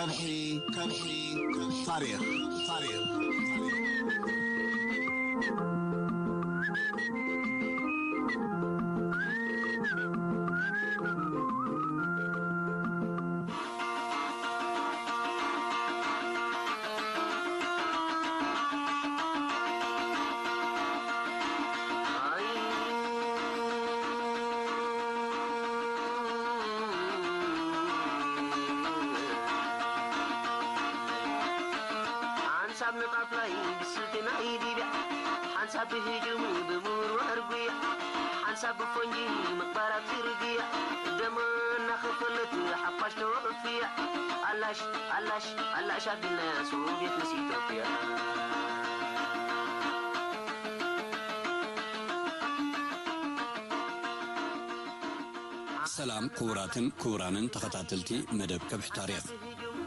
ከብሒ፣ ከብሒ፣ ታሪኽ፣ ታሪኽ። ሓንሳብ ንቃፍላይ ብስልቲ ናይ ሊብያ፣ ሓንሳብ ብህጁም ብምውርዋር ጉያ፣ ሓንሳብ ብፎንጂ ምቕባር ኣብ ጽርግያ፣ ደማ እናኸፈለት ሓፋሽ ተወፍያ። ኣላሽ፣ ኣላሽ፣ ኣላሽ ኣቢልና ሶቪየት ምስ ኢትዮጵያ። ሰላም ክቡራትን ክቡራንን ተኸታተልቲ መደብ ከብሒ ታሪኽ።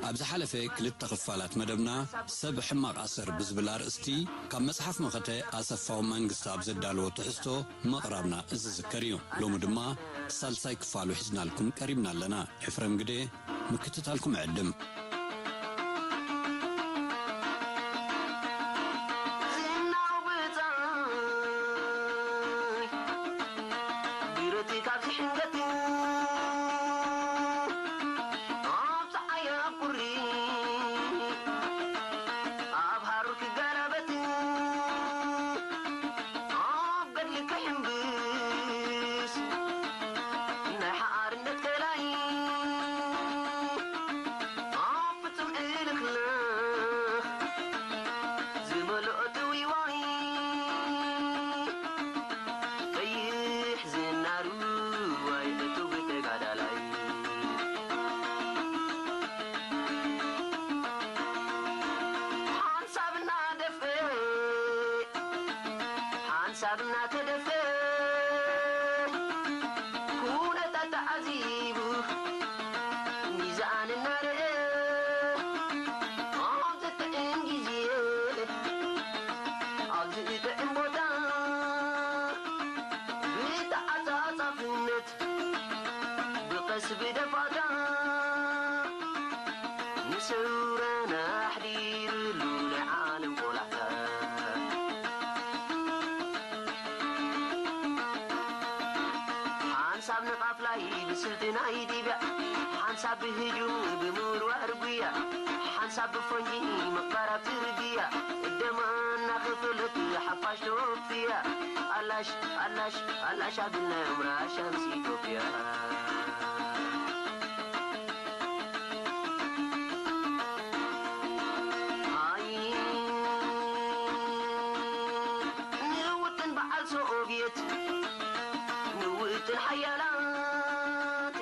ኣብ ዝሓለፈ ክልተ ክፋላት መደብና ሰብ ሕማቕ ኣሰር ብዝብል ኣርእስቲ ካብ መጽሓፍ መኸተ ኣሰፋው መንግስቲ ኣብ ዘዳለዎ ትሕዝቶ ምቕራብና ዝዝከር እዩ። ሎሚ ድማ ሳልሳይ ክፋሉ ሒዝናልኩም ቀሪብና ኣለና። ኤፍረም ግደ ምክትታልኩም ዕድም። ዝናው ብጻይ ብረት ካብ ዝሕንገት፣ ኣብ ጸሓይ ኣብ ቁሪ፣ ኣብ ሃሩር ክገላበጥ፣ ኣብ ገድሊ ክሕምብስ፣ ናይ ሓርነት ከላይ ኣብ ፍጹም እልኽልኽ ዝመልኦ ጥውይዋይ፣ ቀይሕ ዝናሩ ዋይ እቱብ ተጋዳላይ። ሓንሳብ እናደፍአ፣ ሓንሳብ እናተደፍአ፣ ኩነታት ተዓዚቡ፣ ሚዛን እናርአ፣ ኣብ ዝጥዕም ግዜ፣ ኣብ ዝጥዕም ቦታ፣ ብተዓጻጻፍነት፣ ብቐስ ብደፋታ፣ ንሰውራና ኣሕዲርሉ ናይ ዓለም ቆላሕታ። ሓንሳብ ንቓፍላይ ብስልቲ ናይ ሊብያ፣ ሓንሳብ ብህጁም ብምውርዋር ጉያ፣ ሓንሳብ ብፈንጂ ምቕባር ኣብ ጽርግያ፣ ደማ እናኸፈለት ሓፋሽ ተወፍያ። ኣላሽ፣ ኣላሽ፣ ኣላሽ ኣቢልናዮም ራሻ ምስ ኢትዮጵያ። ኣይ፣ ንውጥን በዓል ሶቪየት፣ ንውጥን ሓያላት፣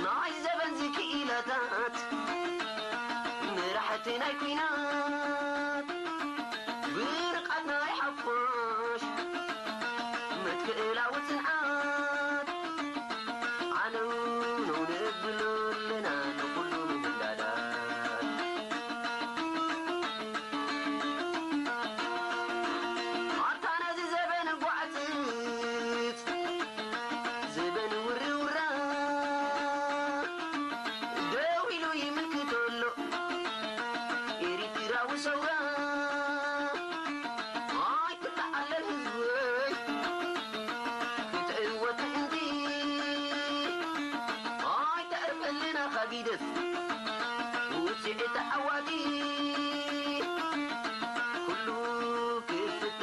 ናይ ዘበን ዝክኢላታት፣ መራሕቲ ናይ ኲናት፣ ብርቓት ናይ ሓፋሽ፣ መትክእላዊ ጽንዓት፣ ዓነው ነው ነብሎ ኣለና ንኹሉ ምድንዳዳት። ኣታ ነዚ ዘበን ጓዕጽጽ፣ ዘበን ውርውራ፣ ደው ኢሉ ይምልክቶ ኣሎ ኤሪትራዊ ሰውራ። ኣይትተዓለል ህዝበይ፣ ክትዕወት ምእንቲ፣ ኣይተዕርፈልና ካብ ሂደት፣ ውጽዒት ተዓዋቲ፣ ኩሉ ክፍታሕ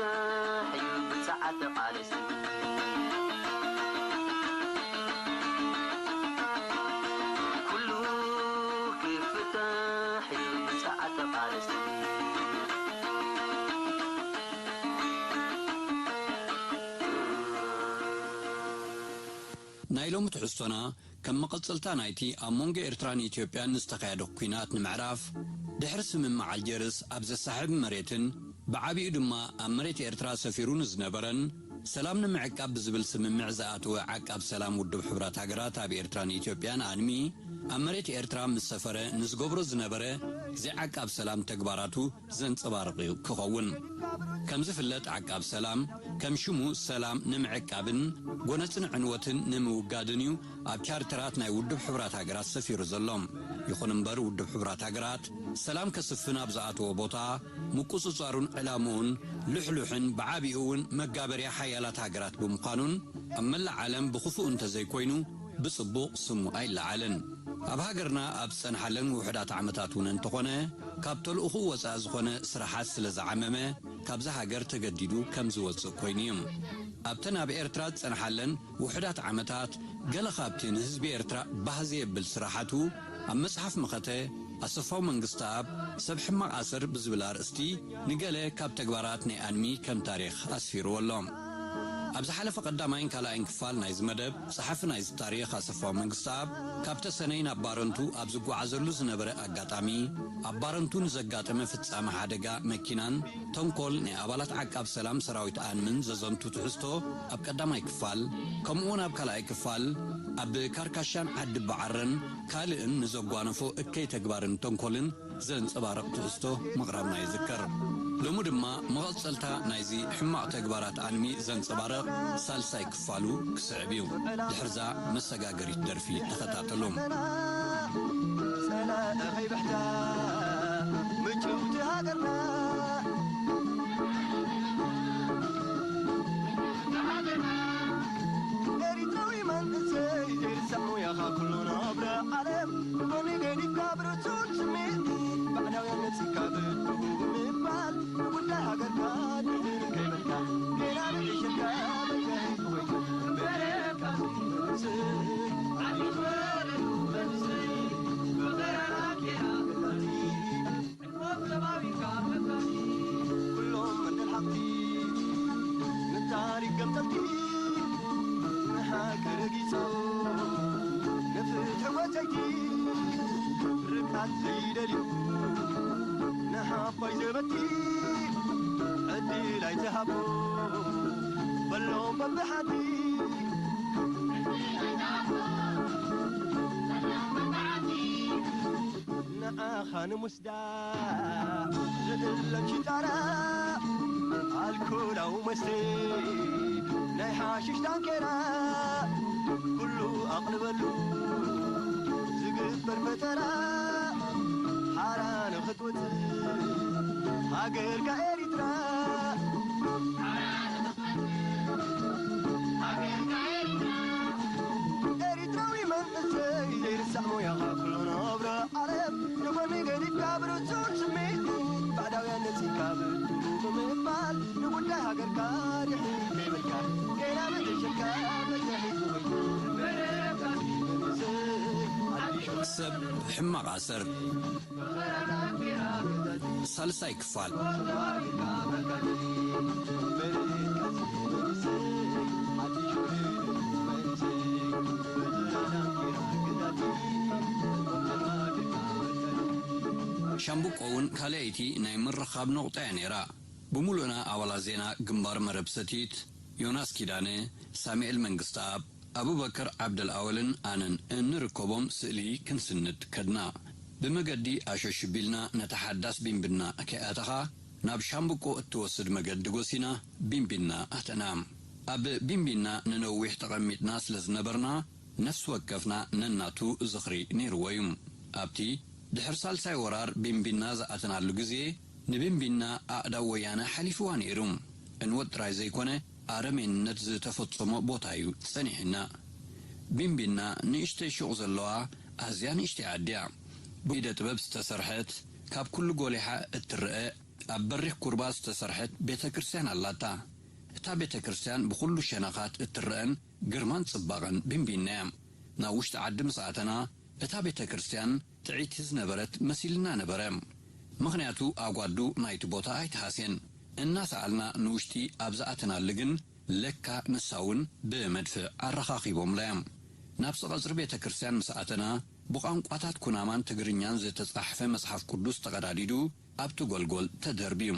እዩ ብጸዓት ተቓለስቲ። ኩሉ ክፍታሕ እዩ ብጸዓት ተቓለስቲ። ናይ ሎሚ ትሕዝቶና ከም መቐጸልታ ናይቲ ኣብ መንጎ ኤርትራን ኢትዮጵያን ዝተኻየደ ኲናት ንምዕራፍ፣ ድሕሪ ስምምዕ ኣልጀርስ ኣብ ዘሳሕብ መሬትን ብዓቢኡ ድማ ኣብ መሬት ኤርትራ ሰፊሩ ንዝነበረን ሰላም ንምዕቃብ ብዝብል ስምምዕ ዝኣተወ ዓቃብ ሰላም ውድብ ሕቡራት ሃገራት ኣብ ኤርትራን ኢትዮጵያን ኣንሚ ኣብ መሬት ኤርትራ ምስ ሰፈረ ንዝገብሮ ዝነበረ ዘይዓቃብ ሰላም ተግባራቱ ዘንጸባርቕ እዩ ክኸውን። ከም ዝፍለጥ፣ ዓቃብ ሰላም ከም ሽሙ ሰላም ንምዕቃብን ጎነጽን ዕንወትን ንምውጋድን እዩ ኣብ ቻርተራት ናይ ውድብ ሕቡራት ሃገራት ሰፊሩ ዘሎ። ይኹን እምበር፣ ውድብ ሕቡራት ሃገራት ሰላም ከስፍን ኣብ ዝኣተዎ ቦታ ምቁጽጻሩን ዕላምኡን ልሕሉሕን ብዓቢኡ እውን መጋበርያ ሓያላት ሃገራት ብምዃኑን ኣብ መላእ ዓለም ብኽፉእ እንተዘይኮይኑ ብጽቡቕ ስሙ ኣይለዓልን። ኣብ ሃገርና ኣብ ዝጸንሓለን ውሑዳት ዓመታት እውን እንተኾነ፣ ካብ ተልእኾኡ ወጻኢ ዝኾነ ስራሓት ስለ ዝዓመመ፣ ካብዛ ሃገር ተገዲዱ ከም ዝወጽእ ኮይኑ እዩ። ኣብተን ኣብ ኤርትራ ዝጸንሓለን ውሑዳት ዓመታት፣ ገለ ካብቲ ንህዝቢ ኤርትራ ባህ ዘየብል ስራሓቱ፣ ኣብ መጽሓፍ መኸተ ኣሰፋው መንግስተኣብ ሰብ ሕማቕ ኣሰር ብዝብል ኣርእስቲ፣ ንገለ ካብ ተግባራት ናይ ኣንሚ ከም ታሪኽ ኣስፊርዎ ኣሎ። ኣብ ዝሓለፈ ቀዳማይን ካልኣይን ክፋል ናይዚ መደብ፣ ጸሓፊ ናይዚ ታሪኽ ኣሰፋው መንግስተኣብ፣ ካብ ተሰነይ ናብ ባረንቱ ኣብ ዝጓዓዘሉ ዝነበረ ኣጋጣሚ፣ ኣብ ባረንቱ ንዘጋጠመ ፍጻመ ሓደጋ መኪናን ተንኮል ናይ ኣባላት ዓቃብ ሰላም ሰራዊት ኣንምን ዘዘንቱ ትሕዝቶ ኣብ ቀዳማይ ክፋል፣ ከምኡውን ኣብ ካልኣይ ክፋል ኣብ ካርካሻን ዓዲ በዓረን ካልእን ንዘጓነፎ እከይ ተግባርን ተንኮልን ዘንጸባርቕ ትሕዝቶ ምቕራብና ይዝከር። ሎሚ ድማ መቐጸልታ ናይዚ ሕማቕ ተግባራት ኣንሚ ዘንጸባርቕ ሳልሳይ ክፋሉ ክስዕብ እዩ። ድሕርዛ መሰጋገሪት ደርፊ ተኸታተሉ። ጸላኢ ከይብሕታ ምጭውቲ ሃገርና። ኤሪትራዊ መንእሰይ ዘይርሳዕ ሞያኻ ኩሉ ናብራ ዓለም ብጎኒ ገዲፍካ ብርቱዕ ስምዒት ባዕዳውያን ነጺግካ ብድሁ ብምባል ንጉዳይ ሃገርካ ድህን ከይበልካ ጌና ንዕሽርካ መጋየት ኮይንካ በረካ መንእሰይ ዓዲ ክበረሉ መንእሰይ ብኸረና ጌና መጋየት ኩሎም መንደል ሓቕቲ ንታሪክ ገምጠልቲ ንሓቂ ረጊጾ ንፍትሒ ወጸይቲ ርግኣት ዘይደልዩ ንሓፋይ ዘበቲ ዕድል ኣይትሃቦ በሎም በብሓዲ ንዓኻ ንምስ ዳ ዝእለም ሽጣራ ኣልኮላዊ መስተ ናይ ሓሽሽ ዳንኬራ ኩሉ ኣቕልበሉ ዝግበር ፈጠራ ሓራ ንኽትወፅእ ሃገርካ ኤሪትራ ኤሪትራዊ መንእሰይ ዘይርሳዕ ሞያኻ ኩሉ ናብራ ዓለም ንጎኒ ገዲፍካ ብርጹን ስምዒት ባዕዳውያን ነጺካ ብድሩ ብምባል ንጉዳይ ሃገርካ ድሕር ከይበልካ ጌና ብዕሽርካ መዘሒ ዝወይ ሰብ ሕማቕ ኣሰር ሳልሳይ ክፋል። ሻምብቆ እውን ካልኣይቲ ናይ ምርኻብ ነቑጣ እያ ነይራ። ብምሉእና ኣባላት ዜና ግንባር መረብ ሰቲት፣ ዮናስ ኪዳነ፣ ሳሙኤል መንግስተኣብ፣ ኣቡበከር ዓብደልኣወልን ኣነን እንርከቦም ስእሊ ክንስንድ ከድና። ብመገዲ ኣሸሽ ቢልና ነታ ሓዳስ ቢንቢና ከይኣተኻ፣ ናብ ሻምብቆ እትወስድ መገዲ ጎሲና ቢንቢና ኣተና። ኣብ ቢንቢና ንነዊሕ ተቐሚጥና ስለ ዝነበርና፣ ነፍሲ ወከፍና ነናቱ ዝኽሪ ነይርዎ እዩ። ኣብቲ ድሕሪ ሳልሳይ ወራር ቢንቢና ዝኣተናሉ ግዜ፣ ንቢንቢና ኣእዳው ወያነ ሓሊፍዋ ነይሩ። ዕንወት ጥራይ ዘይኮነ፣ ኣረሜንነት ዝተፈጸሞ ቦታ እዩ ጸኒሕና። ቢንቢና ንእሽተይ ሹቕ ዘለዋ ኣዝያ ንእሽተይ ዓዲ እያ። ብኢደ ጥበብ ዝተሰርሐት፣ ካብ ኩሉ ጎሊሓ እትረአ፣ ኣብ በሪኽ ኩርባ ዝተሰርሐት ቤተ ክርስቲያን ኣላታ። እታ ቤተ ክርስቲያን ብኹሉ ሸነኻት እትረአን ግርማን ጽባቐን ቢንቢና እያ። ናብ ውሽጢ ዓዲ ምስ ኣተና፣ እታ ቤተ ክርስቲያን ጥዕይቲ ዝነበረት መሲልና ነበረ። ምኽንያቱ ኣጓዱ ናይቲ ቦታ ኣይተሃስየን። እናሰኣልና ንውሽጢ ኣብ ዝኣተናሉ ግን ለካ ንሳ እውን ብመድፍዕ ኣረኻኺቦምላ እዮም። ናብቲ ቐጽሪ ቤተ ክርስቲያን ምስ ኣተና ብቋንቋታት ኩናማን ትግርኛን ዝተጻሕፈ መጽሓፍ ቅዱስ ተቐዳዲዱ ኣብቲ ጎልጎል ተደርብዩ።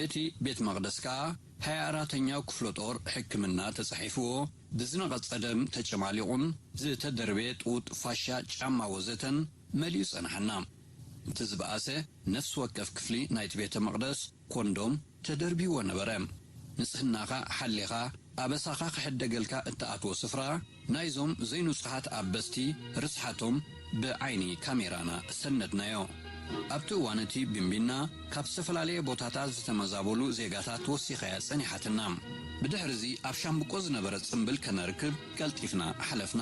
እቲ ቤት መቕደስ ከኣ ሃያ ኣራተኛው ክፍለ ጦር ሕክምና ተጻሒፍዎ ብዝነቐጸ ደም ተጨማሊቑን ዝተደርበየ ጡጥ፣ ፋሻ፣ ጫማ ወዘተን መሊኡ ጸንሓና። እቲ ዝበኣሰ፣ ነፍሲ ወከፍ ክፍሊ ናይቲ ቤተ መቕደስ ኮንዶም ተደርቢዎ ነበረ። ንጽህናኻ ሓሊኻ፣ ኣበሳኻ ክሕደገልካ እትኣትዎ ስፍራ፣ ናይዞም ዘይንጹሃት ኣበስቲ ርስሓቶም ብዓይኒ ካሜራና ሰነድናዮ። ኣብቲ እዋን እቲ ቢንቢና ካብ ዝተፈላለየ ቦታታት ዝተመዛበሉ ዜጋታት ወሲኻያ ጸኒሓትና። ብድሕርዚ ኣብ ሻምብቆ ዝነበረ ጽምብል ከነርክብ ቀልጢፍና ሓለፍና።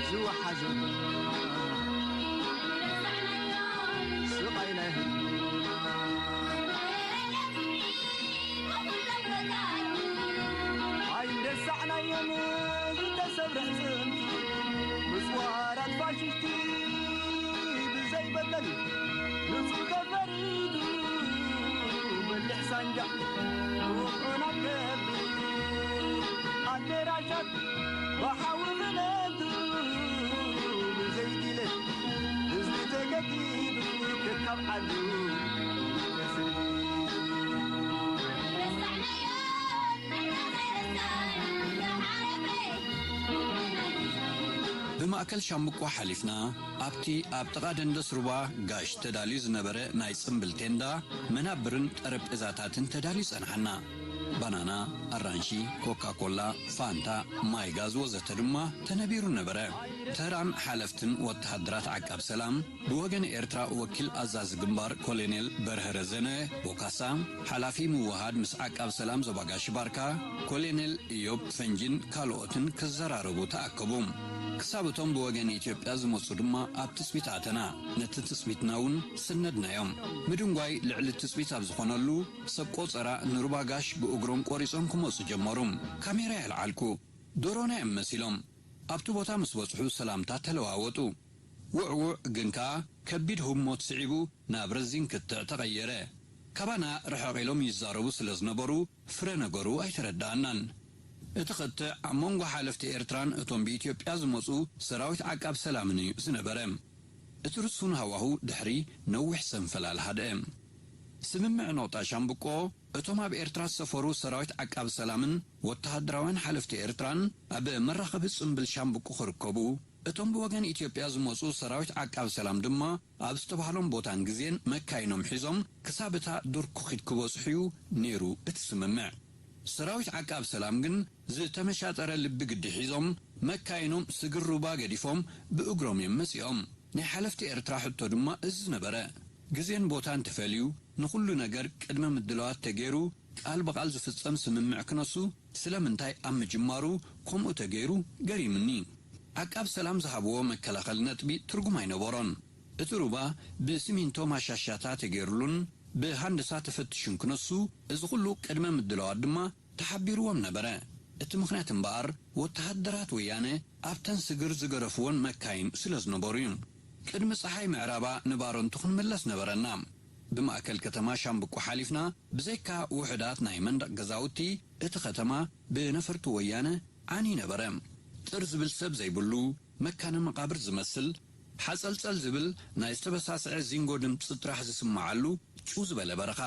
ዝወሓዙ ስቓይ ናይ ህዝብና ኣይረሳዕናዮን ዝተሰብረ ኣዕጽምቲ፣ ምስ ወራራት ፋሽስቲ ብዘይ በደል ንጹህ ተፈሪዱ፣ በሊሕ ሳንጃ ውቕዑ ናብ ከብዲ ኣደራሻት ብሓዊ ክነዱ፣ ብዘይ ድሌት ህዝቢ ተገዲዱ ከካብ ዓዱ ተሰዲዱ። ብማእከል ሻምብቆ ሓሊፍና፣ ኣብቲ ኣብ ጥቓ ደንደስ ሩባ ጋሽ ተዳልዩ ዝነበረ ናይ ጽምብል ቴንዳ፣ መናብርን ጠረጴዛታትን ተዳልዩ ጸንሓና። ባናና፣ ኣራንሺ፣ ኮካ ኮላ፣ ፋንታ፣ ማይ ጋዝ ወዘተ ድማ ተነቢሩ ነበረ። ተራን ሓለፍትን ወተሃደራት ዓቃብ ሰላም፣ ብወገን ኤርትራ ወኪል ኣዛዚ ግንባር ኮሎኔል በርሀ ረዘነ ቦካሳ፣ ሓላፊ ምውሃድ ምስ ዓቃብ ሰላም ዞባ ጋሽ ባርካ ኮሎኔል ኢዮብ ፈንጂን ካልኦትን ክዘራረቡ ተኣከቡ። ክሳብ እቶም ብወገን ኢትዮጵያ ዝመጹ ድማ ኣብ ትጽቢት ኣተና። ነቲ ትጽቢትና እውን ሰነድናዮም። ምድንጓይ ልዕሊ ትጽቢት ኣብ ዝኾነሉ፣ ሰብ ቆጸራ ንሩባ ጋሽ ብእግሮም ቆሪጾም ክመጹ ጀመሩ። ካሜራ የልዓልኩ። ዶሮና እዮም መሲሎም። ኣብቲ ቦታ ምስ በጽሑ ሰላምታ ተለዋወጡ። ውዕዉዕ ግን ከኣ ከቢድ ህሞት ስዒቡ ናብ ረዚን ክትዕ ተቐየረ። ካባና ርሕቕ ኢሎም ይዛረቡ ስለ ዝነበሩ ፍረ ነገሩ ኣይተረድኣናን። እቲ ክትዕ ኣብ መንጎ ሓለፍቲ ኤርትራን እቶም ብኢትዮጵያ ዝመጹ ሰራዊት ዓቃብ ሰላምን እዩ ዝነበረ። እቲ ርሱን ሃዋሁ ድሕሪ ነዊሕ ሰንፈላል ሃድአ። ስምምዕ ኖጣ ሻምብቆ፣ እቶም ኣብ ኤርትራ ዝሰፈሩ ሰራዊት ዓቃብ ሰላምን ወተሃደራውያን ሓለፍቲ ኤርትራን ኣብ መራኸቢ ጽምብል ሻምብቆ ክርከቡ፣ እቶም ብወገን ኢትዮጵያ ዝመጹ ሰራዊት ዓቃብ ሰላም ድማ ኣብ ዝተባህሎም ቦታን ግዜን መካይኖም ሒዞም ክሳብ እታ ዱር ኩኺት ክበጽሑ እዩ ነይሩ እቲ ስምምዕ። ሰራዊት ዓቃብ ሰላም ግን ዝተመሻጠረ ልቢ ግዲ ሒዞም መካይኖም ስግር ሩባ ገዲፎም ብእግሮም እዮም መጺኦም። ናይ ሓለፍቲ ኤርትራ ሕቶ ድማ እዚ ነበረ። ግዜን ቦታን ተፈልዩ፣ ንኹሉ ነገር ቅድመ ምድላዋት ተገይሩ፣ ቃል ብቓል ዝፍጸም ስምምዕ ክነሱ ስለምንታይ ኣብ ምጅማሩ ከምኡ ተገይሩ ገሪምኒ። ዓቃብ ሰላም ዝሃብዎ መከላኸሊ ነጥቢ ትርጉም ኣይነበሮን። እቲ ሩባ ብሲሚንቶ ማሻሻታ ተገይሩሉን ብሃንደሳ ተፈትሹን ክነሱ፣ እዚ ኩሉ ቅድመ ምድላዋት ድማ ተሓቢርዎም ነበረ። እቲ ምኽንያት እምበኣር፣ ወተሃደራት ወያነ ኣብተን ስግር ዝገደፍወን መካይን ስለ ዝነበሩ እዩ። ቅድሚ ጸሓይ ምዕራባ ንባረንቱ ክንምለስ ነበረና። ብማእከል ከተማ ሻምብቆ ሓሊፍና፣ ብዘይካ ውሑዳት ናይ መንደቕ ገዛውቲ፣ እቲ ከተማ ብነፈርቲ ወያነ ዓንዩ ነበረ። ጥር ዝብል ሰብ ዘይብሉ፣ መካነ መቓብር ዝመስል፣ ሓጸልጸል ዝብል ናይ ዝተበሳስዐ ዚንጎ ድምጺ ጥራሕ ዝስምዓሉ ጭው ዝበለ በረኻ።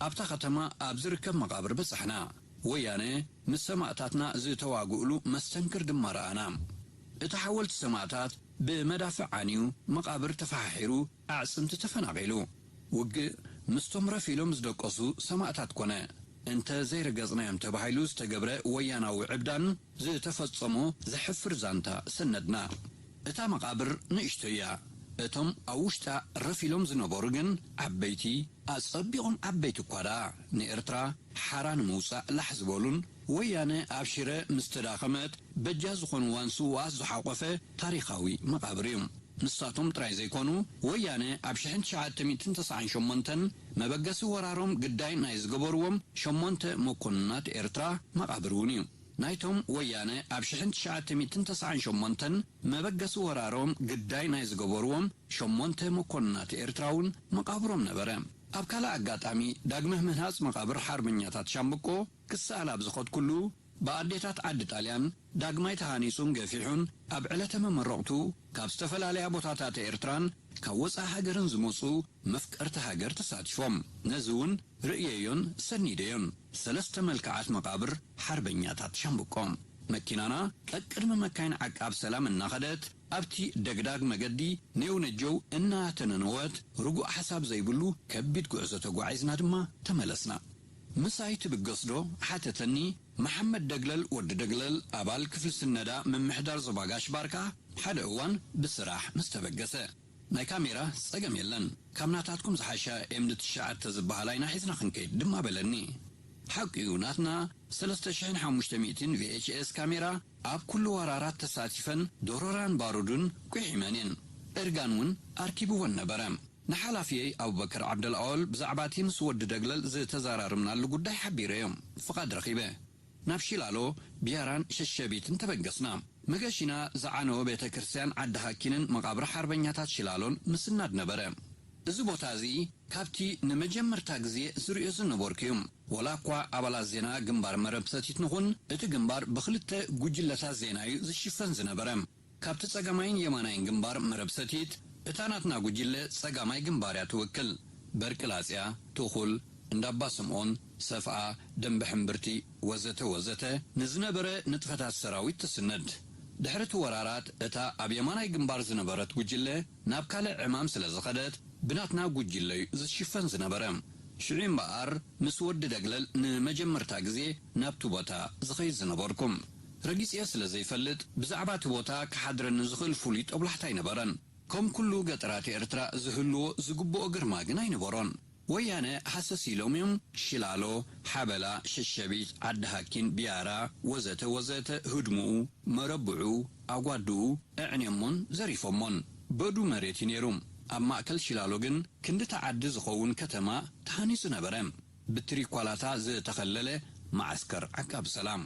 ኣብታ ከተማ ኣብ ዝርከብ መቓብር በጻሕና። ወያነ ምስ ሰማእታትና ዝተዋግእሉ መስተንክር ድማ ረኣና። እቲ ሓወልቲ ሰማእታት ብመዳፍዕ ዓንዩ፣ መቓብር ተፈሓሒሩ፣ ኣዕጽምቲ ተፈናቒሉ። ውግእ ምስቶም ረፍ ኢሎም ዝደቀሱ ሰማእታት ኮነ። እንተ ዘይረገጽናዮም ተባሂሉ ዝተገብረ ወያናዊ ዕብዳን ዝተፈጸሞ ዘሕፍር ዛንታ ሰነድና። እታ መቓብር ንእሽቶ እያ። እቶም ኣብ ውሽጣ ረፍ ኢሎም ዝነበሩ ግን ዓበይቲ፣ ኣጸቢቖም ዓበይቲ እኳ ደኣ፣ ንኤርትራ ሓራ ንምውጻእ ላሕ ዝበሉን፣ ወያነ ኣብ ሽረ ምስ ተዳኸመት በጃ ዝኾንዋን ስዉኣት ዝሓቖፈ ታሪኻዊ መቓብር እዩ። ንሳቶም ጥራይ ዘይኮኑ፣ ወያነ ኣብ ሽሕን ትሽዓተ ሚእትን ተስዓን ሸሞንተን መበገሲ ወራሮም ግዳይ ናይ ዝገበርዎም ሸሞንተ መኮንናት ኤርትራ መቓብር እውን እዩ። ናይቶም ወያነ ኣብ ሽሕን ትሽዓተ ሚእትን ተስዓን ሸሞንተን መበገሲ ወራሮም ግዳይ ናይ ዝገበርዎም ሸሞንተ መኮንናት ኤርትራ እውን መቓብሮም ነበረ። ኣብ ካልእ ኣጋጣሚ ዳግመ ምህናጽ መቓብር ሓርበኛታት ሻምብቆ ክሰኣል ኣብ ዝኸድኩሉ፣ ብኣዴታት ዓዲ ጣልያን ዳግማይ ተሃኒጹን ገፊሑን ኣብ ዕለተ መመረቕቱ ካብ ዝተፈላለያ ቦታታት ኤርትራን ካብ ወጻኢ ሃገርን ዝመጹ መፍቀርቲ ሃገር ተሳቲፎም። ነዚ እውን ርእየዮን ሰኒደዮን። ሰለስተ መልክዓት መቓብር ሓርበኛታት ሻምብቆ። መኪናና ቀቅድሚ መካይን ዓቃብ ሰላም እናኸደት ኣብቲ ደግዳግ መገዲ ኔው ነጀው እናተነነወት ርጉእ ሓሳብ ዘይብሉ ከቢድ ጉዕዞ ተጓዒዝና ድማ ተመለስና። ምሳይ ትብገስዶ ሓተተኒ መሓመድ ደግለል ወዲ ደግለል ኣባል ክፍሊ ስነዳ ምምሕዳር ዞባ ጋሽ ባርካ ሓደ እዋን ብስራሕ ምስ ተበገሰ። ናይ ካሜራ ጸገም የለን። ካብ ናታትኩም ዝሓሻ ኤምዲ ትሽዓተ ዝበሃል ኣይና ሒዝና ክንከይድ ድማ በለኒ። ሓቂዩ ናትና ሰለስተ ሽሕን ሓሙሽተ ሚእትን ቪኤችኤስ ካሜራ ኣብ ኩሉ ወራራት ተሳቲፈን ዶሮራን ባሩዱን ቁሒመን እየን። እርጋን እውን ኣርኪብወን ነበረ። ንሓላፊየይ ኣቡበከር ዓብደልኣወል ብዛዕባ እቲ ምስ ወዲ ደግለል ዝተዘራረብናሉ ጉዳይ ሓቢረዮ። ፍቓድ ረኺበ። ናብ ሺላሎ፣ ቢያራን ሸሸቢትን ተበገስና። መገሺና ዝዓነወ ቤተ ክርስቲያን ዓዲ ሃኪንን መቓብር ሓርበኛታት ሺላሎን ምስናድ ነበረ። እዚ ቦታ እዚ ካብቲ ንመጀመርታ ግዜ ዝርእዮ ዝነበርኩ እዩ። ወላ እኳ ኣባላት ዜና ግንባር መረብ ሰቲት ንኹን፣ እቲ ግንባር ብኽልተ ጉጅለታት ዜና እዩ ዝሽፈን ዝነበረ። ካብቲ ጸጋማይን የማናይን ግንባር መረብ ሰቲት፣ እታ ናትና ጉጅለ ጸጋማይ ግንባር እያ ትውክል። በርቂ ላጽያ፣ ትኹል፣ እንዳባ ስምኦን፣ ሰፍኣ፣ ደንበ ሕምብርቲ፣ ወዘተ ወዘተ፣ ንዝነበረ ንጥፈታት ሰራዊት ትስነድ። ድሕሪ እቲ ወራራት፣ እታ ኣብ የማናይ ግንባር ዝነበረት ጉጅለ ናብ ካልእ ዕማም ስለ ዝኸደት፣ ብናትና ጉጅለ እዩ ዝሽፈን ዝነበረ። ሽዑ እምበኣር፣ ምስ ወዲ ደግለል ንመጀመርታ ግዜ ናብቲ ቦታ ዝኸይድ ዝነበርኩ። ረጊጸዮ ስለ ዘይፈልጥ፣ ብዛዕባ እቲ ቦታ ክሓድረኒ ዝኽእል ፍሉይ ጦብላሕታ ኣይነበረን። ከም ኩሉ ገጠራት ኤርትራ ዝህልዎ ዝግብኦ ግርማ ግን ኣይነበሮን። ወያነ ሃሰስ ኢሎም እዮም ሽላሎ፣ ሓበላ፣ ሸሸቢት፣ ዓዲ ሃኪን፣ ቢያራ፣ ወዘተ ወዘተ ህድምኡ፣ መረብዑ፣ ኣጓድኡ ኣዕንዮሞን ዘሪፎሞን። በዱ መሬት እዩ ነይሩ። ኣብ ማእከል ሽላሎ ግን ክንድቲ ዓዲ ዝኸውን ከተማ ተሃኒጹ ነበረ። ብትሪኳላታ ዝተኸለለ መዓስከር ዓቃቢ ሰላም።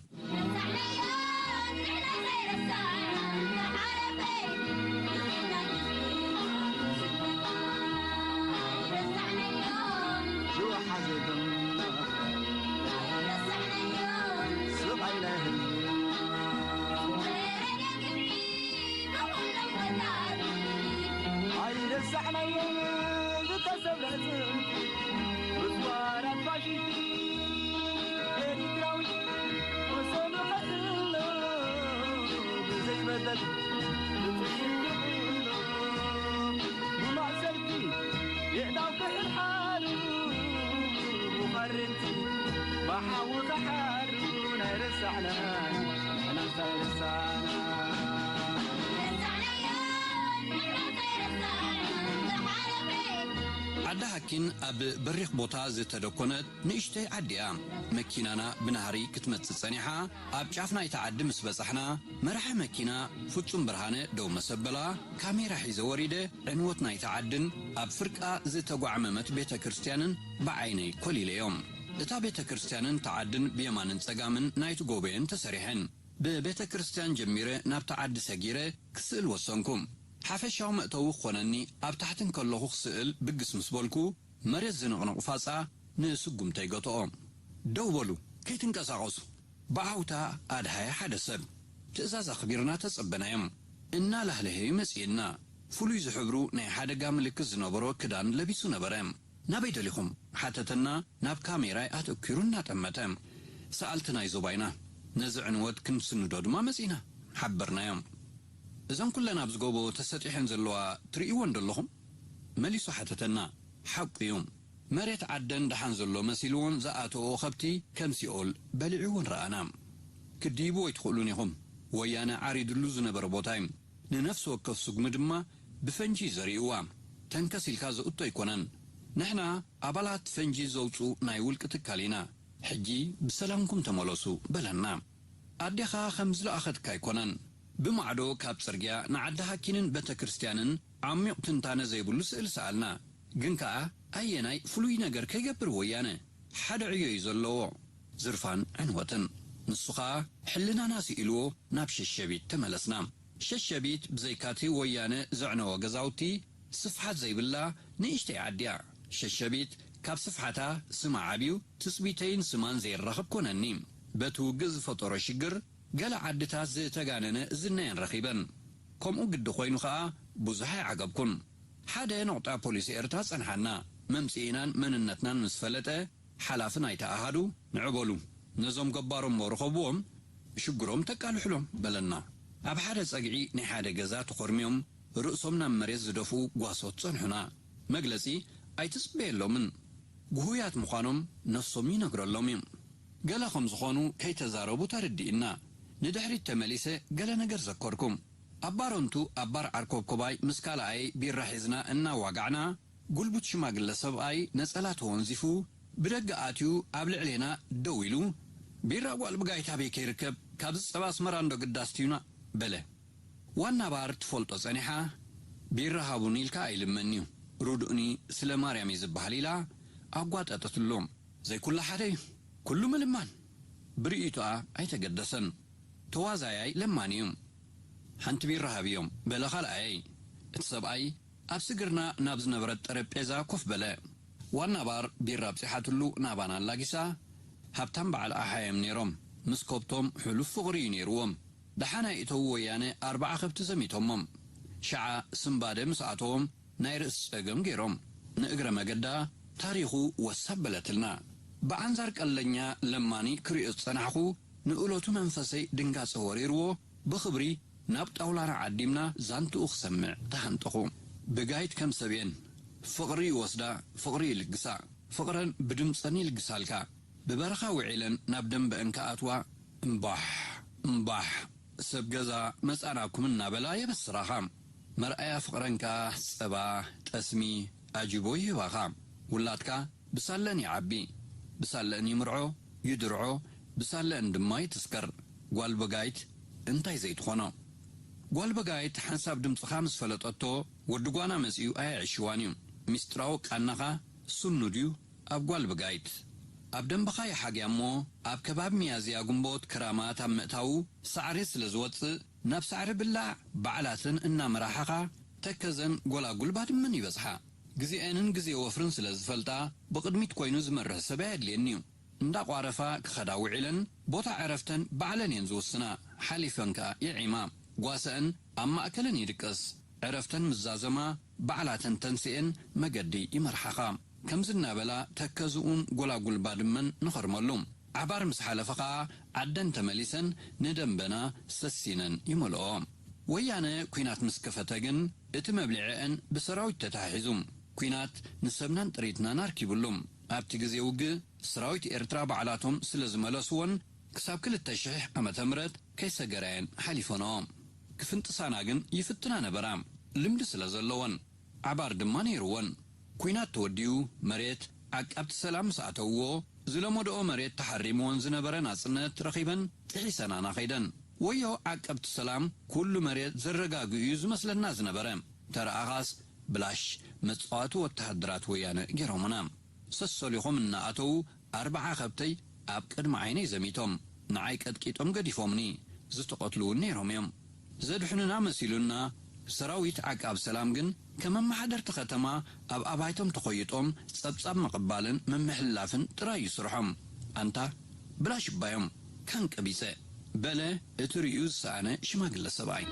ኣይረሳዕናዮን ዝተሰብረ ጽምዲ፣ ብጽዋራት ፋሽስቲ ኤርትራዊ ወሰኑ ከእሎ፣ ብዘይ በደል ብጥይት ይቕሎ፣ ብማእሰርቲ የእዳው ክሕርሓሩ፣ ብባርንቲ ብሓዊ ክሓሩ፣ ናይ ረሳዕና ንሕና እንታይ ረሳዕና። ዓዲ ሃኪን ኣብ በሪኽ ቦታ ዝተደኮነት ንእሽተይ ዓዲ እያ። መኪናና ብናህሪ ክትመጽእ ጸኒሓ። ኣብ ጫፍ ናይታ ዓዲ ምስ በጻሕና፣ መራሒ መኪና ፍጹም ብርሃነ ደው መሰበላ ካሜራ ሒዘ ወሪደ። ዕንወት ናይታ ዓድን ኣብ ፍርቃ ዝተጓዕመመት ቤተ ክርስቲያንን ብዓይነይ ኮሊለዮም። እታ ቤተ ክርስቲያንን እታ ዓድን ብየማንን ጸጋምን ናይቲ ጎቦየን ተሰሪሐን። ብቤተ ክርስቲያን ጀሚረ ናብታ ዓዲ ሰጊረ ክስእል ወሰንኩ። ሓፈሻዊ መእተዊ ክኾነኒ ኣብ ታሕቲ እንከለኹ ክስእል ብግስ ምስ በልኩ፣ መሬት ዝንቕንቕ ፋጻ ንስጉምተይ ገትኦ። "ደው በሉ፣ ከይትንቀሳቐሱ!" ብዓውታ ኣድሃየ ሓደ ሰብ። ትእዛዝ ኣኽቢርና ተጸበናዮም። እናላህለሀዩ መጺእና። ፍሉይ ዝሕብሩ ናይ ሓደጋ ምልክት ዝነበሮ ክዳን ለቢሱ ነበረ። "ናበይ ደሊኹም?" ሓተተና፣ ናብ ካሜራይ ኣተኲሩ እናጠመተ። "ሰኣልቲ ናይ ዞባይና፣ ነዚ ዕንወት ክንስንዶ ድማ መጺእና" ሓበርናዮም። "እዘን ኩለን ኣብዚ ጎቦ ተሰጢሐን ዘለዋ ትርእይወን ዶ ኣለኹም?" መሊሱ ሓተተና። ሓቁ እዩ። መሬት ዓደን ደሓን ዘሎ መሲልዎን ዝኣተዎ ከብቲ ከም ሲኦል በሊዕወን ረኣና። "ክድይቡ ኣይትኽእሉን ኢኹም። ወያነ ዓሪድሉ ዝነበረ ቦታ እዩ። ንነፍሲ ወከፍ ስጉሚ ድማ ብፈንጂ እዩ ዘሪእዋ። ተንከስ ኢልካ ዘእቶ ኣይኮነን። ንሕና ኣባላት ፈንጂ ዘውጹ ናይ ውልቂ ትካል ኢና። ሕጂ ብሰላምኩም ተመለሱ" በለና። ኣዴኻ ከም ዝለኣኸትካ ኣይኮነን። ብማዕዶ ካብ ጽርግያ ንዓዲ ሃኪንን ቤተ ክርስቲያንን ዓሚቕ ትንታነ ዘይብሉ ስእሊ ሰኣልና። ግን ከኣ ኣየናይ ፍሉይ ነገር ከይገብር ወያነ? ሓደ ዕዮ እዩ ዘለዎ። ዝርፋን ዕንወትን። ንሱ ኸኣ ሕልናና ስኢልዎ ናብ ሸሸቢት ተመለስና። ሸሸቢት ብዘይካቲ ወያነ ዘዕነወ ገዛውቲ ስፍሓት ዘይብላ ንእሽተይ ዓዲ እያ። ሸሸቢት ካብ ስፍሓታ ስማ ዓብዩ ትጽቢተይን ስማን ዘይራኸብ ኮነኒ። በቲ ውግእ ዝፈጠሮ ሽግር፣ ገለ ዓድታት ዝተጋነነ ዝናየን ረኺበን። ከምኡ ግዲ ኮይኑ ኸኣ ብዙሕ ኣይዓገብኩን። ሓደ ነቑጣ ፖሊስ ኤርትራ ጸንሓና። መምጽኢናን መንነትናን ምስ ፈለጠ፣ ሓላፊ ናይቲ ኣሃዱ፣ "ንዑ በሉ፣ ነዞም ገባር እሞ ርኸብዎም፣ ሽግሮም ተቃልሕሎም" በለና። ኣብ ሓደ ጸግዒ ናይ ሓደ ገዛ ተኾርምዮም፣ ርእሶም ናብ መሬት ዝደፍኡ ጓሶት ጸንሑና። መግለጺ ኣይትጽበየሎምን። ግሁያት ምዃኖም ነፍሶም ይነግረሎም እዩ። ገለ ከም ዝኾኑ ከይተዛረቡ ተረዲእና። ንድሕሪት ተመሊሰ ገለ ነገር ዘከርኩ። ኣብ ባረንቱ ኣብ ባር ዓርኮብኮባይ ምስ ካልኣይ ቢራ ሒዝና እናዋጋዕና፣ ጉልቡት ሽማግለ ሰብኣይ ነጸላ ተወንዚፉ ብደገ ኣትዩ ኣብ ልዕሌና ደው ኢሉ፣ "ቢራ ጓል ብጋይት ኣበይ ከይርከብ? ካብዚ ጸባ ኣስመራ እንዶ ግዳስ ትዩና?" በለ። ዋና ባር ትፈልጦ ጸኒሓ፣ "ቢራ ሃቡኒ ኢልካ ኣይልመን'ዩ፣ ርድኡኒ ስለ ማርያም እዩ ዝበሃል" ኢላ ኣጓጠጠትሉ። ዘይኩሉ ሓደ እዩ፣ ኩሉ ምልማን። ብርእይቶኣ ኣይተገደሰን። ተዋዛያይ ለማኒ እዩ። "ሓንቲ ቢራ ሃብዮም" በለ ካልኣየይ። እቲ ሰብኣይ ኣብ ስግርና ናብ ዝነበረት ጠረጴዛ ኮፍ በለ። ዋና ባር ቢራ ኣብጺሓትሉ ናባና ኣላጊሳ፣ ሃብታም በዓል ኣሓ እዮም ነይሮም። ምስ ከብቶም ሕሉፍ ፍቕሪ እዩ ነይርዎም። ደሓን ኣይእተዉ ወያነ ኣርብዓ ከብቲ ዘሚቶሞም። ሽዓ ስምባደ ምስ ኣተዎም ናይ ርእሲ ጸገም ገይሮም። ንእግረ መገዳ ታሪኹ ወስ ኣበለትልና። ብኣንጻር ቀለኛ ለማኒ ክሪኦ ዝጸናሕኩ፣ ንእለቱ መንፈሰይ ድንጋጸ ወሪርዎ፣ ብኽብሪ ናብ ጣውላና ዓዲምና ዛንትኡ ክሰምዕ ተሃንጠኹ። ብጋይት ከም ሰብኤን ፍቕሪ ይወስዳ፣ ፍቕሪ ይልግሳ፣ ፍቕረን ብድምጸን ይልግሳልካ። ብበረኻ ውዒለን ናብ ደንበአን ክኣትዋ፣ እምቧሕ፣ እምቧሕ፣ ሰብ ገዛ መጻናኩም እናበላ የበስራኻ። መርኣያ ፍቕረን ከኣ ጸባ፣ ጠስሚ፣ ኣጅቦ ይህባኻ። ውላድካ ብሳለአን ይዓቢ፣ ብሳለአን ይምርዖ፣ ይድርዖ፣ ብሳለአን ድማ ይትስከር። ጓል በጋይት እንታይ ዘይትኾኖ? ጓል በጋይት ሓንሳብ ድምጽኻ ምስ ፈለጠቶ፣ ወዲ ጓና መጺኡ ኣየዕሽዋን እዩ። ሚስጥራዊ ቃናኻ ስኑ ድዩ ኣብ ጓል በጋይት? ኣብ ደንበኻ ይሓግያ እሞ፣ ኣብ ከባቢ ሚያዝያ ግንቦት ክራማት ኣብ ምእታዉ ሳዕሪ ስለ ዝወጽእ፣ ናብ ሳዕሪ ብላዕ ባዕላተን እናመራሓኻ፣ ተከዘን ጎላጉል ባድመን ይበጽሓ። ግዜኤንን ግዜ ወፍርን ስለ ዝፈልጣ፣ ብቕድሚት ኮይኑ ዝመርሕ ሰብ ኣየድልየን'ዩ። እንዳቋረፋ ክኸዳ ውዒለን፣ ቦታ ዕረፍተን ባዕለን እየን ዝውስና። ሓሊፈን ከኣ ይዒማ። ጓሰአን ኣብ ማእከለን ይድቅስ። ዕረፍተን ምስ ዛዘማ፣ ባዕላተን ተንስኤን መገዲ ይመርሓኻ። ከምዚ እናበላ ተከዝኡን ጎላጉል ባድመን ንኸርመሉ። ዓባር ምስ ሓለፈ ኸኣ፣ ዓደን ተመሊሰን ንደንበና ሰሲነን ይመልኦ። ወያነ ኲናት ምስ ከፈተ ግን፣ እቲ መብልዒአን ብሰራዊት ተታሒዙ። ኲናት ንሰብናን ጥሪትናን ኣርኪቡሉ። ኣብቲ ግዜ ውግእ፣ ሰራዊት ኤርትራ ባዕላቶም ስለ ዝመለስዎን፣ ክሳብ ክልተ ሽሕ ዓመተ ምህረት ከይሰገራየን ሓሊፈንኦ። ክፍንጥሳና ግን ይፍትና ነበራ፣ ልምዲ ስለ ዘለወን። ዓባር ድማ ነይርወን። ኲናት ተወዲኡ፣ መሬት ዓቃብቲ ሰላም ምስ ኣተውዎ፣ ዝለመድኦ መሬት ተሓሪምወን ዝነበረ ናጽነት ረኺበን ጥሒሰናና ከይደን። ወዮ ዓቀብቲ ሰላም ኩሉ መሬት ዘረጋግኡ እዩ ዝመስለና ዝነበረ። ተረኣኻስ ብላሽ መጻወቲ ወተሃደራት ወያነ ገይሮምና። ሰሰሊኾም እናኣተዉ ኣርብዓ ከብተይ ኣብ ቅድሚ ዓይነይ ዘሚቶም፣ ንዓይ ቀጥቂጦም ገዲፎምኒ። ዝተቐትሉ እውን ነይሮም እዮም። ዘድሕኑና መሲሉና፣ ሰራዊት ዓቃብ ሰላም ግን ከም ኣመሓደርቲ ከተማ ኣብ ኣባይቶም ተኾይጦም ጸብጻብ ምቕባልን ምምሕልላፍን ጥራይ እዩ ስርሖም። ኣንታ ብላሽ እባ እዮም ከንቀቢጸ፣ በለ እቲ ርእዩ ዝሰኣነ ሽማግለ ሰብኣይ።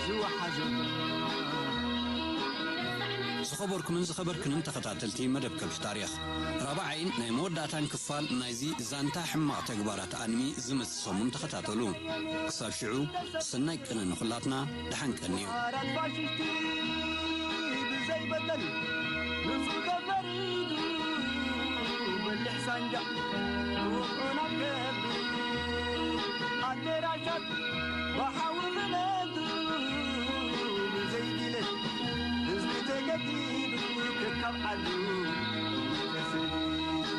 ዝወሓዙ። ዝኸበርኩምን ዝኸበርክንን ተኸታተልቲ መደብ ከብሒ ታሪኽ፣ ራብዓይን ናይ መወዳእታን ክፋል ናይዚ ዛንታ ሕማቕ ተግባራት ኣንሚ ዝመጽእ ሰሙን ተኸታተሉ። ክሳብ ሽዑ፣ ሰናይ ቅነ ንኹላትና፣ ደሓን ቀንዩ። ኣራት ፋሽስቲ ብዘይ በደል ንጹህ ተፈሪዱ፣ በሊሕ ሳንጃ ወፍዑ ናብ ከብዱ፣ ኣደራሻት ብሓዊ ክነዱ፣ ብዘይ ድሌት ህዝቢ ተገዲዱ፣ ከካብ ዓዱ ተሰዲዱ።